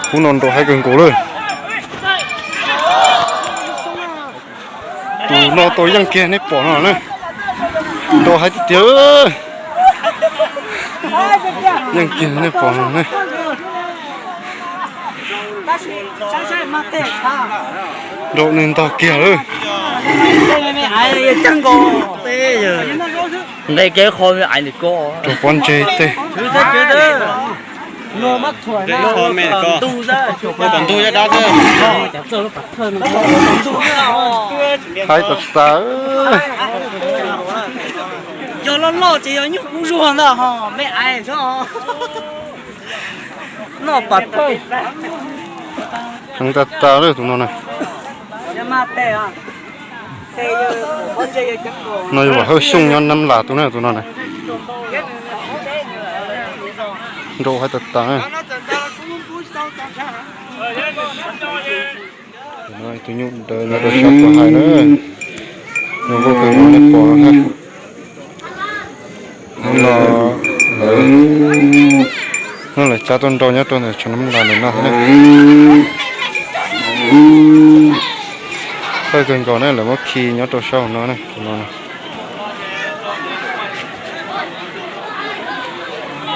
Kub no nrau haib kawg nkaus lawm. Tus no tau yeej kiag nej pom no na. Nrau haib tiag tiag. Yeej kiag nej pom no na. Nrau neeg ntog kiag lawm. Nqe kev qho me ais ntawm ko. Rau pob ntseg tej. Haib tas tas. Yog loj loj ces yog nyuj kub zuag ntag ho me ais xwb. Noj pas thawj. Heev tas tas lawm tus no na. No yog Vam Hawj Xyooj nyob Nab Las tus na, tus no na. Nrau haib tas tas. Tus nyuj dawb nyob rau sab ko hais na. Zoo nkauj kawg nkaus nej pom no thiab. Hnub no lawv, hnub lawv cab tuaj nrau nyob rau ntawm tshav Nab Las ntawm no thiab. Thawj kawg nkaus ne, lawv muab khi nyob rau sab hauv no ne, tus no na.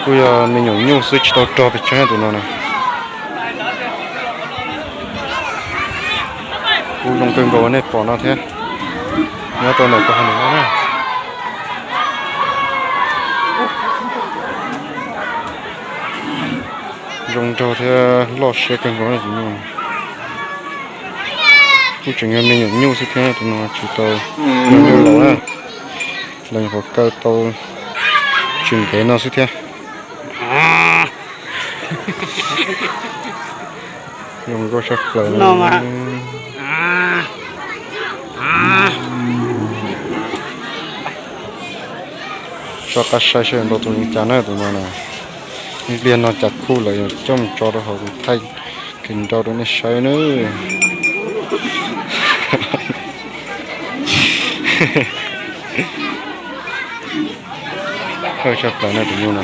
Kuj yog me nyuam nyuj xwb tsis tau rog pes tsawg tus no na. Kuj zoo kawg nkaus nej pom no thiab. Nyob rau ntawm ko ha no na. Zoo nraug thiab loj siab kawg nkaus na tus nyuj. Kuj tseem yog me nyuam nyuj xwb thiab, tus no tsis tau nyuj laus na. Lawv nyuam qhuav kaw tau tsis ntev no xwb thiab. Zoo nkauj tshaj plaws. Soj qab saib seb nrau tus zoo cas na tus no na. Ib pliag no cas kuj lawv yuav coj mus tso rau hauv tus thaij kis nrau rau nej saib nawb. Thawj tshaj plaws na tus nyuj no.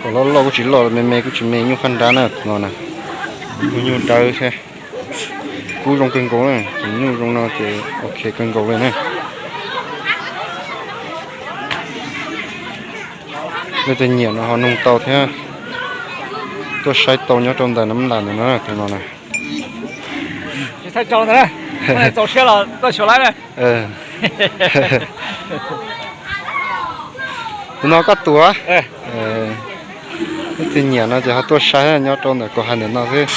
Kom loj loj kuj tsis loj, me me kuj tsis me, nyuj faj nrab na no na. Tus nyuj dawb thiab. Kub zoo kawg nkaus na, tus nyuj zoo no ces ok kawg nkaus li na. Leej twg nyiam no ho noog tau thiab, tuaj saib tau nyob rau ntawm Nab Las ntawm no tus no na. Txaus siab los tuaj xyuas lawm na. Tus no koj tus. Leej twg nyiam no ces ho tuaj saib nyob rau ntawm Kaus Hais ntawm no xwb.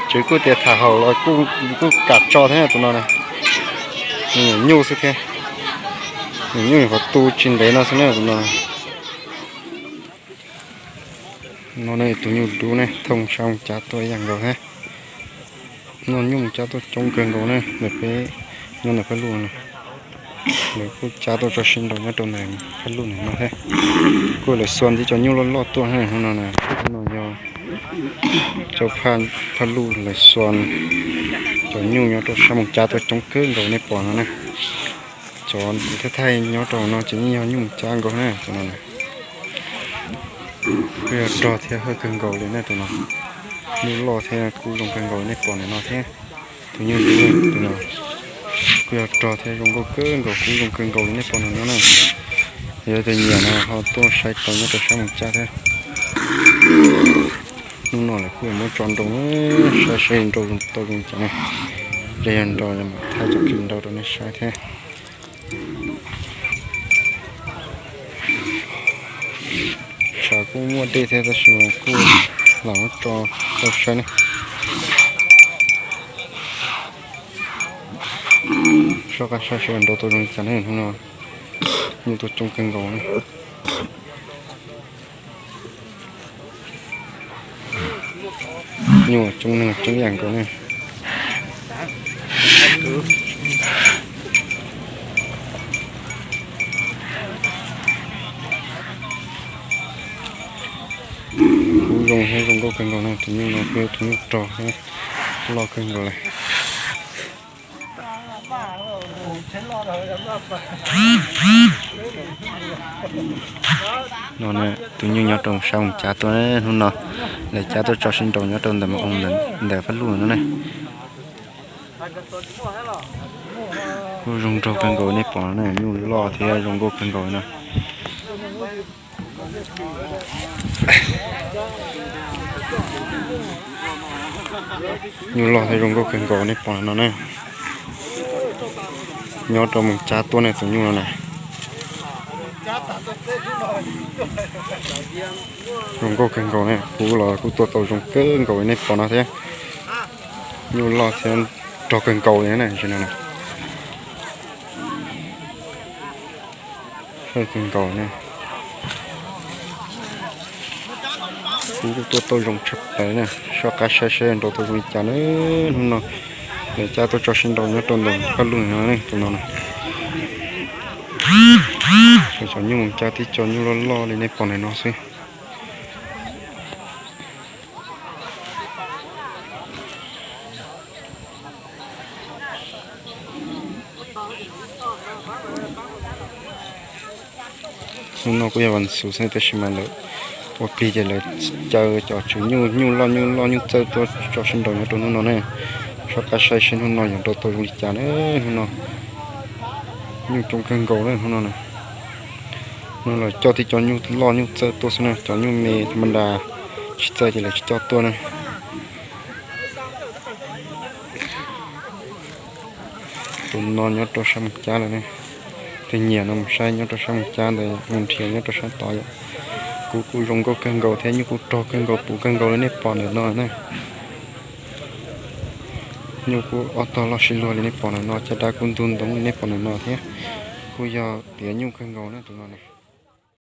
Tseem kuj tias tham haum los kuj kam tso thiab tus no na. Nyuam nyuj xwb thiab. Nyuam nyuj nyuam qhuav tu tsis ntev no xwb na tus no. No ne tus nyuj dub ne, thooj sab Moos Cab tuaj ib yam nkaus thiab. Noj nyuj Moos Cab tuaj coob kawg nkaus ne, ntawm peb nyob ntawm Phaj Luj na. Lawv kuj cab tuaj tso sib nraus nyob rau ntawm Phaj Luj ntawm no thiab. Kuj lawv xua ntib cov nyuj loj loj tuaj na, no na. No yog cov Phaj Luj lawv xua cov nyuj nyob rau sab Moos Cab tuaj coob kawg nkaus nej pom no na. Cov thaij thaij nyob rau no ces yeej yog nyuj Moos Cab nkaus na, cov no na. Kuj yog rog thiab hawj kawg nkaus li na tus no. Nyuj loj thiab kub zoo kawg nkaus nej pom ntawm no thiab. Tus nyuj dub tus no kuj yog rog thiab zoo nkauj kawg nkaus, kub zoo kawg nkaus li nej pom ntawm no na. Yog tus nyiam no ho tuaj saib tau nyob rau sab Moos Cab thiab. Hnub no lawv kuj yuav muab tso nrau, saib saib nrau tau zoo cas ne. Yog yog nrau yog mam thaij cov clip nrau rau nej saib thiab. Tshav kuj muaj dej thiab tab sis mas kuj lam muab tso rau saib ne. Soj qab saib seb nrau tau zoo li cas ne, hnub no nyuj tuaj coob kawg nkaus ne. Nyuj coob neeg coob ib yam nkaus ne. Zoo nkauj kawg nkaus na, tus nyuj no kuj yog tus nyuj rog thiab loj kawg nkaus lawm. No tus nyuj nyob rau sab Moos Cab tuaj, hnub no lawv cab tuaj tso sib nraus nyob rau ntawm Moos Oo ntawm Faj Luj no ne. Kuj zoo nraug kawg nkaus nej pom no, nyuj loj thiab zoo nkauj kawg nkaus no. Nyuj loj thiab zoo nkauj kawg nkaus nej pom no na. Nyob rau Moos Cab tuaj ne tus nyuj no na. Zoo nkauj kawg nkaus ne, kuv los kuj tua tau zoo kawg nkaus li nej pom no thiab. Nyuj loj thiab rog kawg nkaus li na, tam sim no na. Kawg nkaus na. Kuv kuj tua tau zoo tshaj plaws na, soj qab saib seb nrau tau zoo li cas na. Hnub no lawv cab tuaj tso sib nraus nyob rau ntawm Faj Luj no ne, tus no na. Cov nyuj Moos Cab tib co nyuj loj loj li nej pom ntawm no xwb. Hnub no kuj yog vas xuv xwb tab sis mas lawv ua plig ces lawv caw cov tswv nyuj, nyuj loj nyuj loj nyuj txawj tuaj tso sib nraus nyob rau hnub no ne. Soj qab saib seb hnub no yuav nrau tau zoo li cas na. Hnub no nyuj coob kawg nkaus na hnub no na. Hnub no coj tib co nyuj loj nyuj txawj tuaj xwb na, cov nyuj me tham ma da tsis txawj ces lawv tsis coj tuaj na. Tus no nyob rau sab Moos Cab lawm ne. Tus nyiam no mus saib nyob rau sab Moos Cab ntawd, mus nrhiav nyob rau sab tod yom. Kuv kuj zoo nkauj kawg nkaus thiab nyuj kuj rog kawg nkaus puv kawg nkaus li nej pom ntawm no na. Nyuj kuj ob tog loj sib luag li nej pom ntawm no, caj dab kuj ntug ntoo li nej pom ntawm no thiab. Kuj yog tiav nyuj kawg nkaus na tus no na.